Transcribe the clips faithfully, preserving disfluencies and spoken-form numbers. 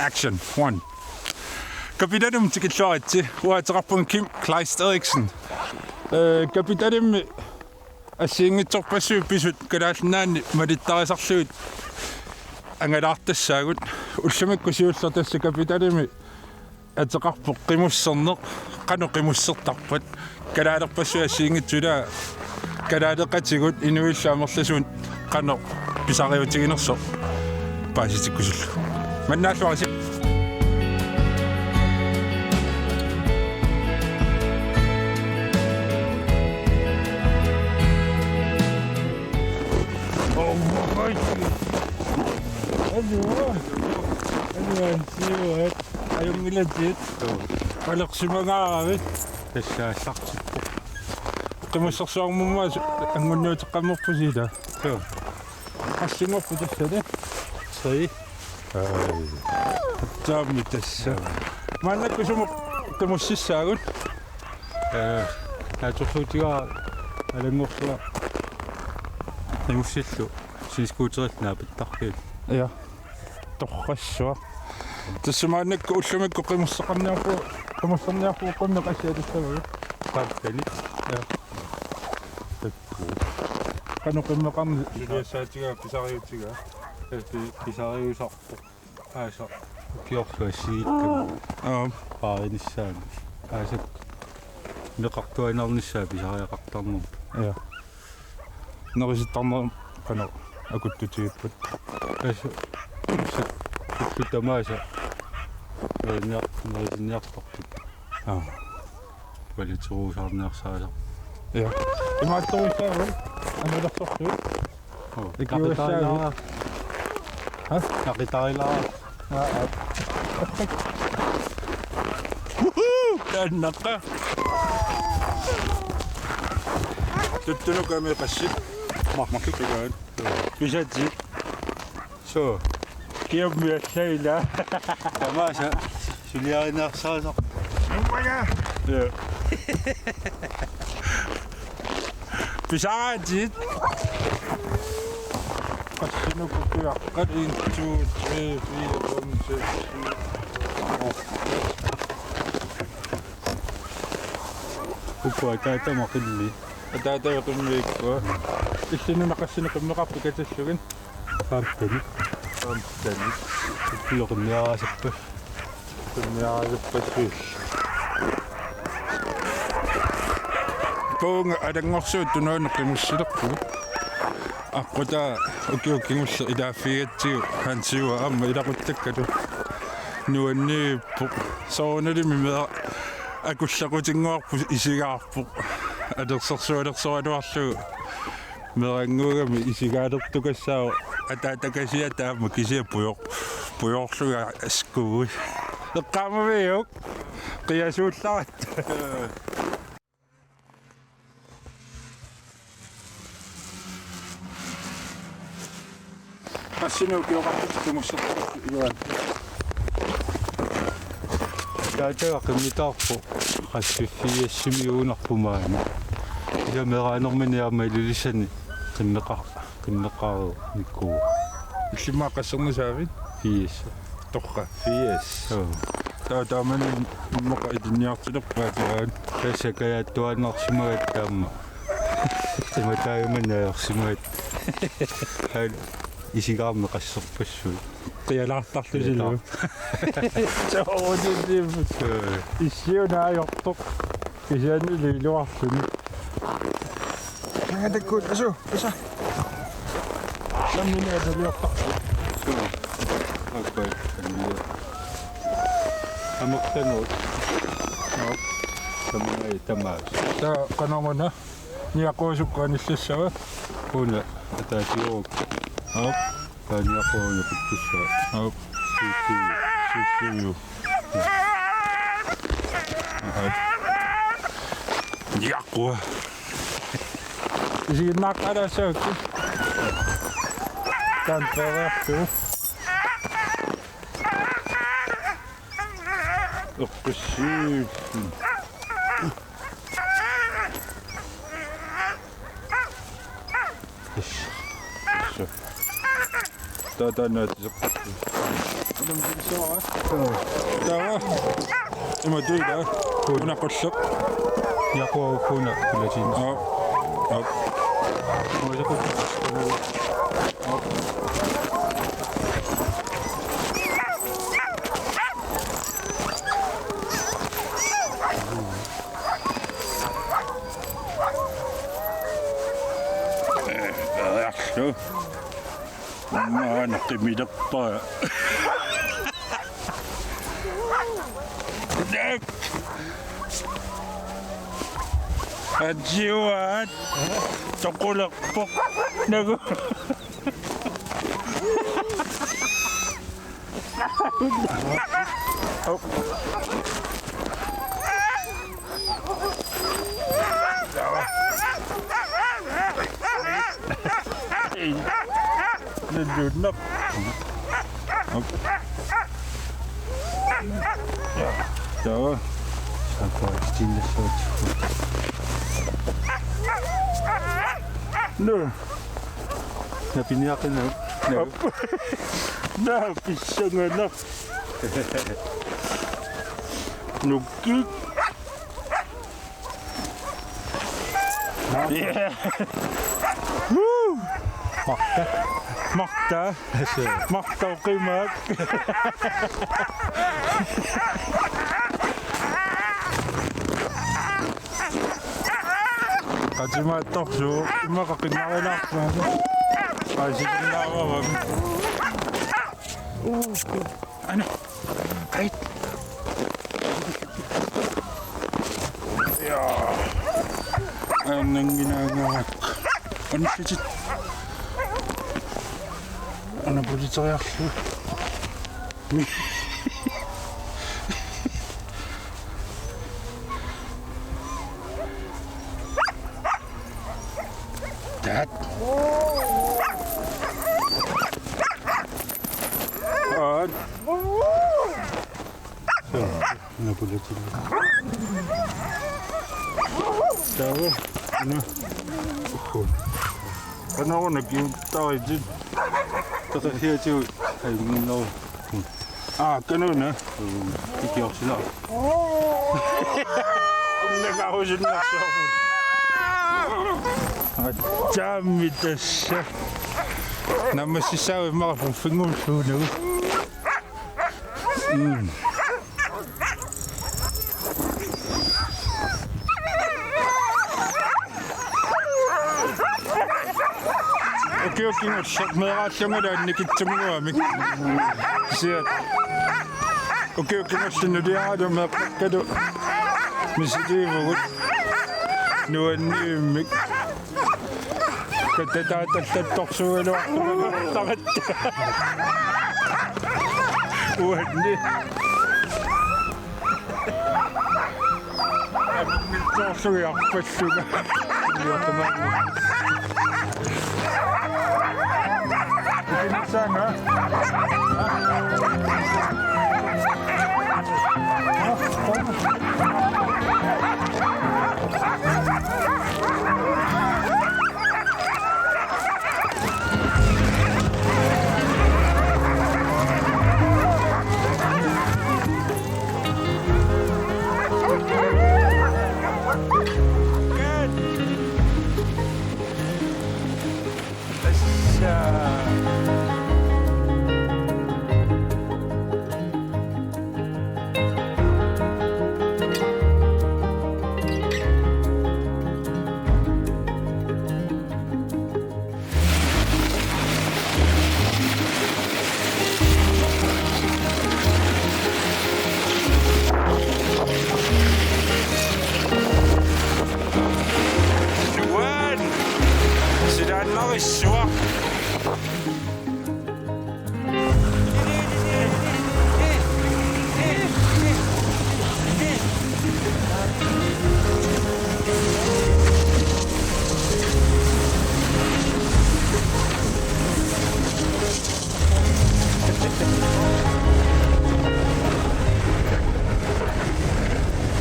Action. One. Kapitalimut tikilluaritsi, uanga ateqarpunga Kim Kleist Eriksen. Øh, kapitalimmi assigiinngitsorpassuit pisut Kalaallit Nunaanni malittarisarlugit angalaartassaagut. Ullumikkut siulleq tassa kapitalimmi ateqarpoq qimusserneq, qanoq qimussertarpat, kalaalerpassuit assigiinngitsut, kalaaleqatigut inuillu amerlasuut qanoq pisariutiginersoq paasitikkusullugu. Mannaalluarisi. Hello. Hello, Ansiuat. Ajunngilatit. Joo. Palersimangaaravit. Tassa aallartippoq. Qimussersuarmummaa su-, angunniuteqqammerpusi ilaa. Joo. Assinngorpu tassali. Tre. Ai. Taammi tassa. Maannakkut sumut qimussissaagut? Øh, naatsorsuutigaara Alanngorsuaq qimussillugu snescooterillu naapittarfiit. Ja. Torrassuaq. Tassa maannakkut ullumikkut qimusseqarniarpu-, qimusserniarpugut qimmeq assiatissavarput. Taamaalilluni. Ja. Qanoq qimmeqarneq suliassaatigaa pisariutigaa. Ee, pi-, pisariusarpoq. Aasa. Ukiorlu assigiikkami. Aap. Paarinissaanut. Aasap. Meqartuaannarnissaa pisariaqartarnerput. Ja. Nerisittarneq qanoq akuttutigipput? Aasa. Sa-, ullut tamaasa. Neriniar-, nerisinniartarput. Aap. Valiteruusaarniarsaasarpoq. Ja. Imaattorissaagut? Angalersorsuit? Oo, ikiuassaagit. Naqitarilaara. Ha? Naqitarilaara. Aa, aa. Woohoo! Taannaqa. Tuttunukami qassit. Marmarlukkigaan. Pisatit. Suu. Kiammi allaila. Tamaasa. Suliariniarsaasarpoq. Umaga. Ja. Pisaatit. Qassinukku piaqqat? En, to, tre, fire, fem, seks, syv, otte. Ukua ataatama qimmi. Ataatama qimmiikkua. Illinuna qassinik qimmeqarpit katillugit? Femten. Femten. Ukua qimmiaraasappat. Qimmiaraasappat. Puunga Alanngorsuup tunuanut qimussilerpugut. Aqqutaa ukiut kingulliit ilaaffigigatsigu Hansiua aamma ilaquttakkalu nuanniippoq. Soorunalimi meeraq akullaqutinnguarput isigaarpoq. Alersersualersoraluarlugu meerannguugami isigaalertukassaaq, ataatakasiat taama kisiat pujoor-, pujoorlugit askuui. Eqqaamaviuk? Qiasuullarat. Qassinik ukioqarputit qimussertarpit, Juan? Taava qimmitaarpoq qassiffiassimiugunarpoq maani. Ila meeraanermini aamma Ilulissani qimmeqa-, qimmeqarnikuuvoq. Illimmi qassernissaaviuk? Firs. Torrak, firs. Joo. Taava taamani immaqa ilinniartilerpaat taava. Tassa kajaattuaannarsimagatta aamma. Imatut taamani ajorsimagatta. Haa, isigaarneq qasserpassuit. Qialaartarlusilu. Qialaartar-. Soorunalimi. Joo. Issiuna ajortoq. Kisiannili iluarluni. Angatakkut, asu, asa. Nammineq ataliortarput. Joo. Akkai. Amerlanerit. Joo. Tamangajaat tamaasa. Taava qanoruna? Niaquasukku anillassava? Una ataasiurukkit. Aap. Taava niaquaruna pittussavat. Aap. Syvogtyve. Syvogtyve. Aha. Niaqua. Isiginnaaqqaalaassavat. Taanna pereersuuvoq. Orpassuit. Yes. Yes. Taava taanna atisoq. Taava. Ima tuila. Una qulleq. Yaqua ukkuna pulatin. Aap. Aap. Muisakut. Aarlu. Maanna qimilerpaa. Atsiuaat. Toqulerpoq. Nagu. Nalluunneq. Taava. Sapaatitiinnassavat. Nuu. Napiniaqinaq. Nuu. Aap. Naa pissanganaq. Nukkik. Yeah. Woo. Marta. Marta. Marta oqimaak. Qatimaattorsuuvoq, immaqa qinnarilaarpaa. Aasisinnaavavami. Ana. Qait. Ja. Annannginaangaak. Annatit. Anna puliteriarlu. Taat. Aat. Napulatillu. Taava. Ana. Uhu. Qanoruna kiuttaritit. Taqassiatigut. Ai, minno. Aa, kanuna. Ikiorsilaaq. Unnakaarusunnersoorput. Aatsaammi tassa. Nammassissaavimmi mara puffinngumsuunagu. Mm. Ukiut kingulleq meeraallungalu annikitsunnguamik. Kisianni ukiut kingulliit nuliaralu meeqqakkalu misiliivugut nuannivimmik. Katataatallattorsuugaluartoq. Uanni. Mitsoorsuiarpassuga. Ikinissaanga. Nuan! Silaannarissuaq.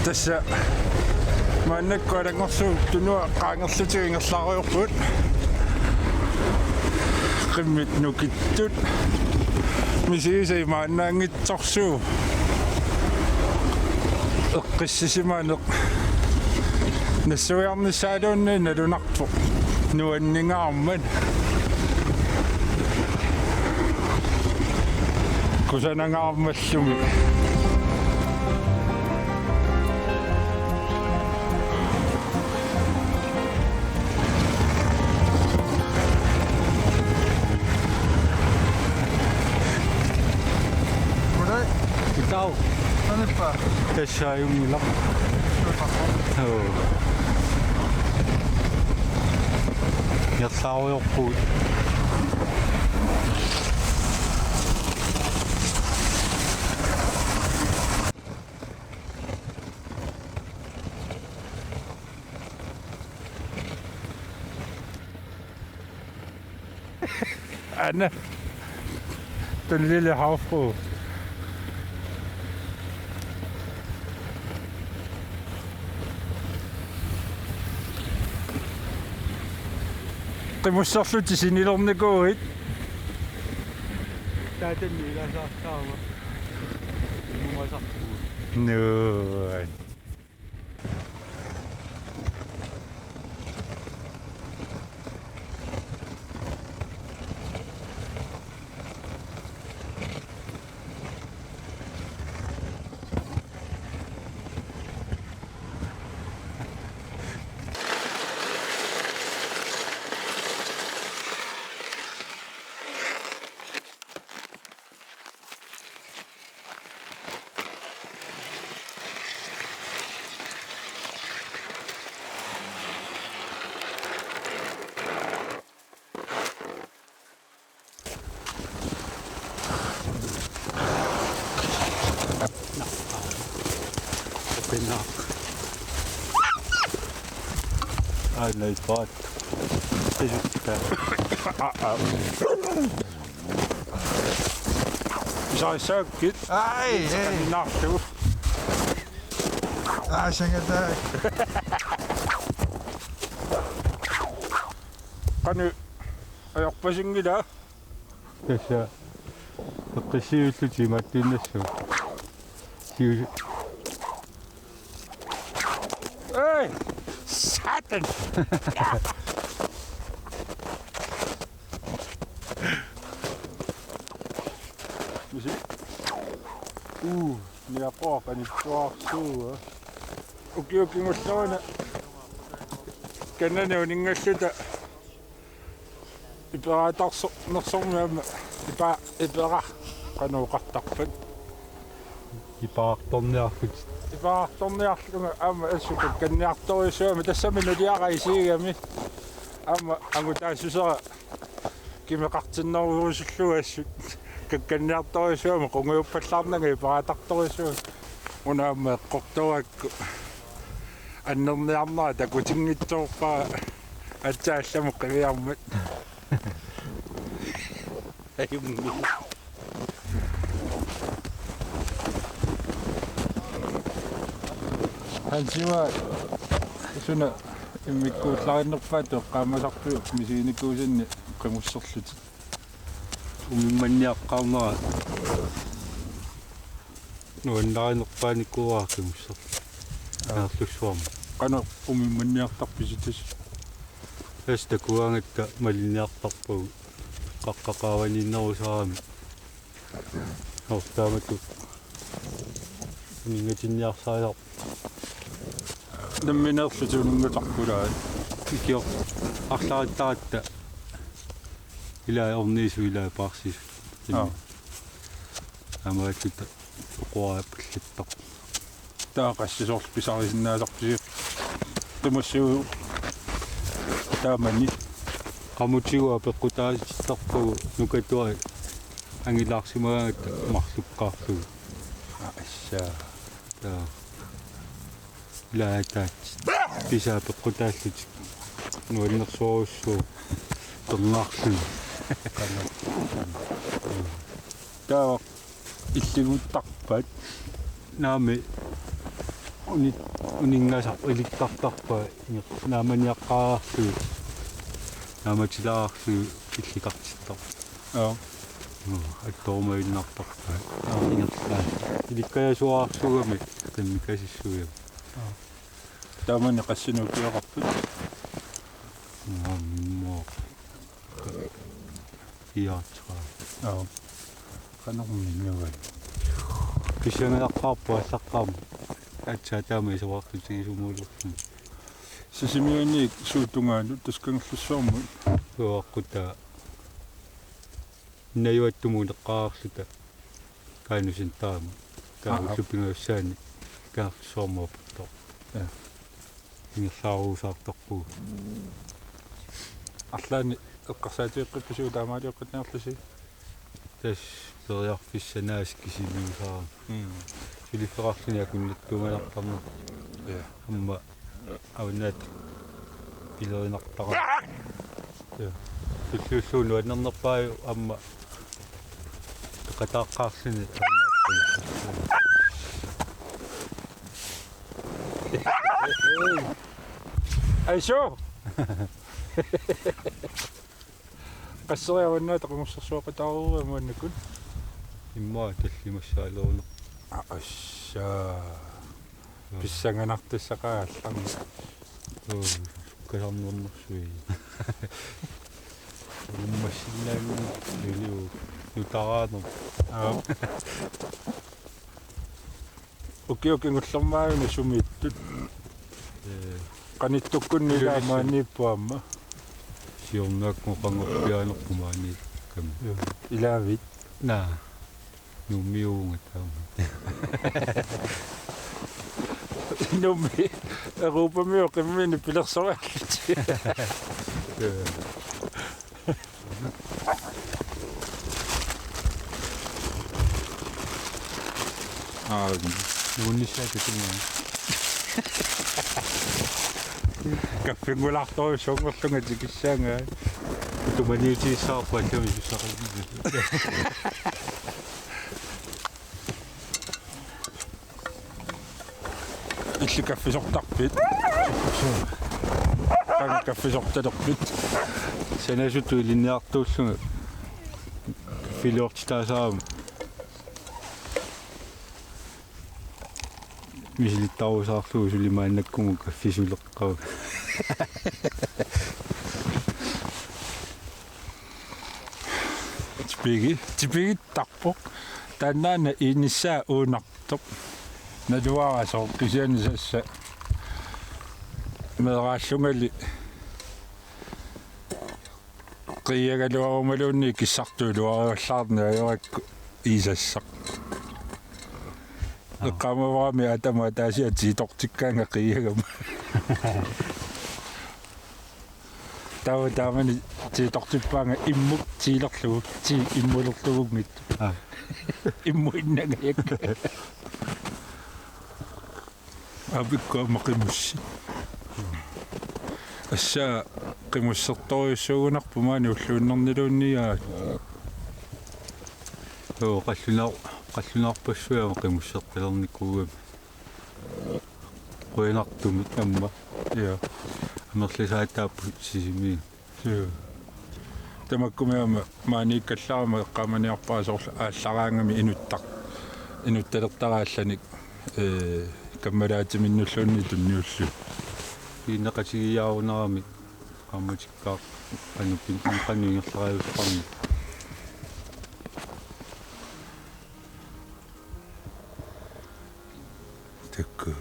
Tassa maannakkut Alanngorsuup tunua qaangerlutik ingerlaarujoorput. Qimmit nukittut. Misigisaq imaannaanngitsorsuuvoq. Eqqissisimaneq. Nassuiarnissaaluunniit nalunarpoq. Nuanningaarmat. Kusanangaarmallumi. Goddag. Goddag. Sådan et par. Tassa ajunngilaq. Sådan et par. Joo. Ingerlaarujoorpugut. Aana. Den lille havfrue. Qimusserlutit sinilernikuuit. Taava tamaasa ilasaartarama. Inumasarpugut. Nuan. Open up. Ai, nice spot. This is bad. Ah, ah. Sai sakkit. Ai, ai. Nartu. Ai, sangatai. Qanoq ajorpasinngilaq? Tassa eqqissiviullutik imaattuinnassooq. Siu- Ei! Satan! Misi. Uu, niaqoq qanittuarsuua. Ukiut kingullerni kannani uninngalluta. Iperaatarso-, nersormi aamma ipa-, ipera-, qanoq oqartarpat. Iperartorniarlutit. Iperartorniarlunga aamma assut kakkanniartorujussuugami, tassami nuliara isigami. Aamma angutaassusera kimeqartinnerusullugu assut kakkanniartorujussuugami, qungujuppallaarnanga iperaatartorujussuugami. Una aamma eqqortorakku annerniarnera takutinngitsoorpara aatsaat allamut qiviarmat. Ajunngilaq. Hansi, suna immikkuullarinnerpaatut eqqaamasarpiuk misiginikuusanni qimusserlutit? Umimmanniaqqaarnera nuannarinerpaanikuuara qimusserlutit. Aa. Naallussuarmi. Qanoq umimmanniartarpisi tassa? Tassa takugaangatta malinniartarpagut qaqqat qaavaniinnerusarami. Ortaamatut uninngatinniarsarisarput. Nammineerlutit uninngatarput, ilaa? Ikior-, arlarittaratta, ilaa orniisut, ilaa paarsisut. Aa. Aamma alluta oqoraapallattarput. Taava qassit soorlu pisarisinnaasarpisi? Qimussuugut taamani. Qamutigut peqqutaatittarpagut nukattuat angilaarsimagaangatta marlukkaarlugit. Assa. Taava. Ilaataat. Pisaa peqqutaallutik. Nuannersorujussuuvoq. Pernarluni. Taava. Illiguttarpat? Naamik, uni-, uninngasaq ilikkartarpat, naamaniaqqaarlugit, naamatilaarlugit illikartittarput. Joo. Attorumaginnartarpaat. Ingerlaannaq. Ilikkajasuararsuugami qimmikasissugami. Taamani qassinik ukioqarpit? Aamma. Fireogtredive. Aa. Qanormi nuan. Pissanganarpaarput aallaqqaammut. Aatsaat taama isorarlutigisumalerluni. Sisimiuniit suut tungaanut, tassa Kangerlussuarmut? Suaqqutaq. Najuattumuuneqqaarluta Kaanusintaamu. Aa, aa. Taava ullut pingajussaanni Kangerlussuarmut aportoq. Ja. Ingerlaarusaartarpugut. Arlaanni eqqarsaatigeqqippisiuk taamaalioqqinniarlusi? Tassa periarfissaq naasi kisimiusaarami. Mm. Suliffeqarluni akunnattuumanartarneq. Ja. Aamma avannaata pilerinartara. Ja. Tulliullugu nuannernerpaajuvoq aamma peqataaqqaarluni. Aisoo! Qasseriarlugu avannaata qimorsersuaqataaruuria maannakkut. Immaqa tallimassaaleruna. Assa. Pissanganartussaqaaq allamik. Uu, sukkasarnernersui. Ummassinnaanngilaq iliu nutaraanerput. Aa. Ukiut kingullermi aajuna sumiittut. Ee. Qanittukkunni ilaa Ilulissani. Maaniipput aamma. Siornaakkut qanngorpiaanerput maaniikkami. Ilaavit? Naa. Nuummiuuvunga taama. Nuummi Europamiut qimminik pilersoraallutik. Aa, nuunnissaat tungaa. Kaffinngulartorujussuunngorlunga tikissaanga. Tumaniutigissavarput allami sussaqarluni. Illit kaffisortarpit? Qanga kaffisortalerpit? Sanasutut ilinniartuullunga kaffiliortitaasarama. Misilittarusaarlugu suli maannakkumut kaffisuleqqavugut. Tipigi-, tipigittarpoq. Taannaana inissaa uunartoq. Naluara sooq kisianni tassa meeraallungali qiiagaluarumaluunniit kissartuiluaruallaarneq ajorakku iisassaq. Aa. Eqqaamavarami aatama ataasiarluni tiitortikkaanga qiiagama. Taava taamani tiitortippaanga immuk tiilerlugu, tii immulerlugunngitsoq. Aa. Immuinnangajakka. Apikkut aamma qimussit. Assa qimussertorujussuugunarpoq maani ulluinnarniluunniit. Joo, qallunaar-, qallunaarpassuit aamma qimussertalernikuugamik. Qujanartumik aamma. Ja. Amerlisaataapput Sisimiut. Joo. Tamakkumi aamma maaniikkallarama eqqaamaniarpara soorlu aallaraangami inuttar-, inuttalertaraalluni, ee, kammalaatiminnulluunniit tunniullugit. Pineqatigiiaarunarami qaammatikkaaq qanoq pin-, qanoq ingerlariusaqarnersoq. Takuuk.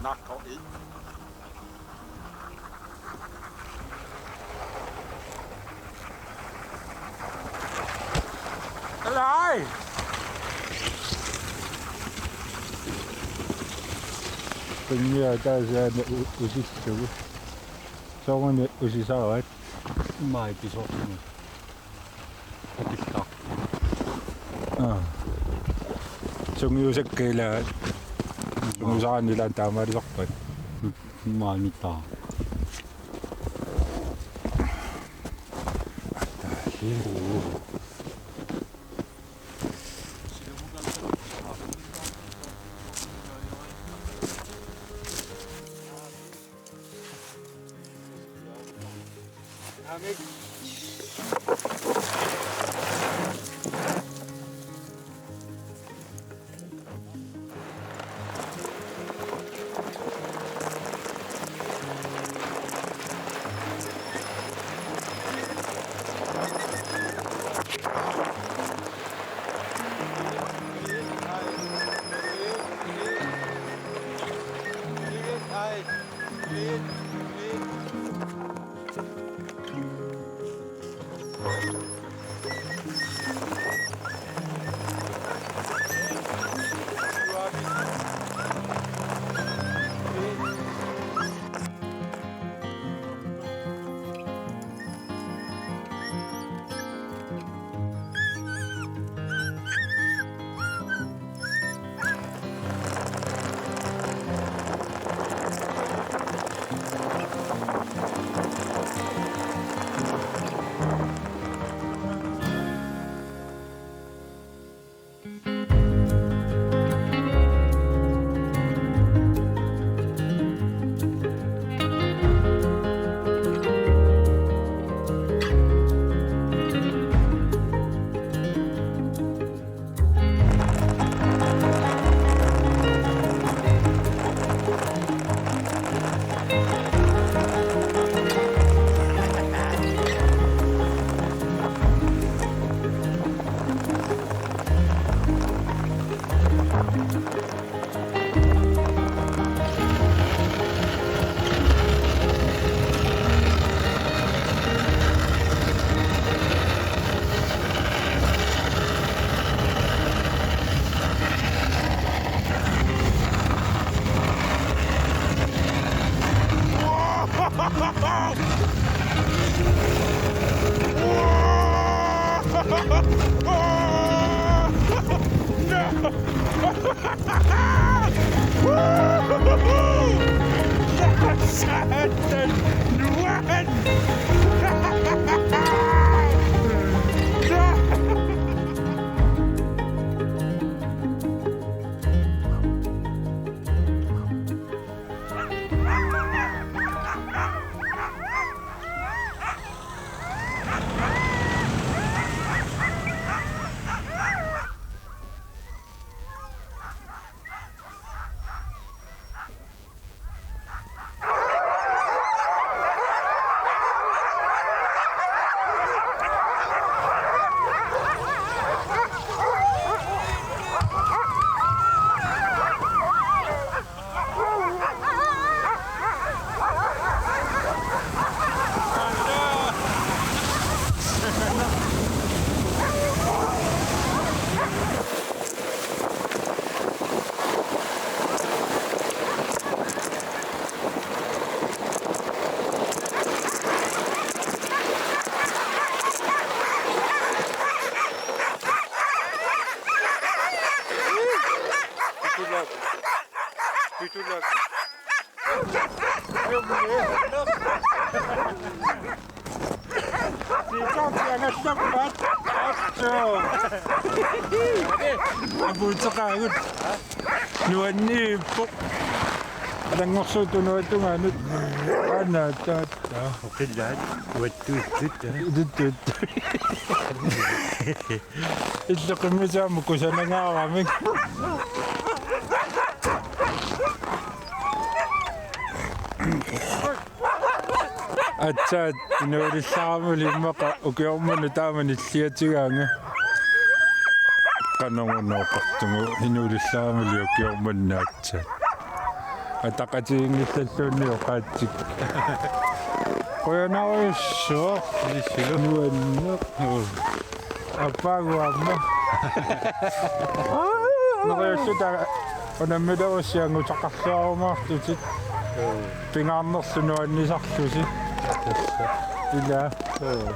Nakko i. Alai! Tunniataasiaana u-, usissugu. Soorunami usisaraat. Immaqa pisornut. Atiltaa. Aa. Sungiusakka ilaa. Sungiusaraanni ilaa taamaalisarpat. Maanitaa. Ataali. Apuuteqaagut. Nuanniippoq. Alanngorsuup tunuata tungaanut. Aana taat. Oqilaat uattuuttut. Uattuuttut. Illoqimmisaamut kusanangaaramik. Aatsaat inuulillaramili immaqa ukiormanna taama nilliatigaanga. Qanoruna oqartugut inuulillaramili ukiormanna aatsaat. Ataqatigiinngillalluunniit oqaatsit. Qujanarujussuaq. Ilissulu. Nuanneq. Uu. Aappaagu aamma. Neriussutaat unammilerussiannguteqarluarumaartutit. Uu. Pingaarnerlu nuannisarlusi. Tassa. Ila. Uu.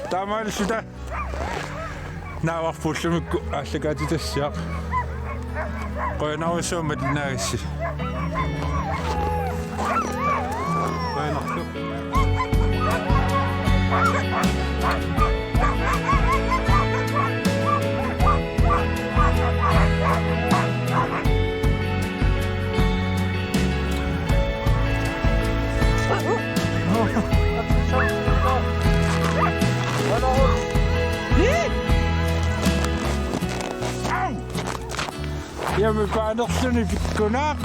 Taamaalilluta. Naavarput ullumikkut aallakaatitassiaq. Qujanarujussuaq malinnaagassi. Qujanarlu. Jami paanerluni pikkunaaq.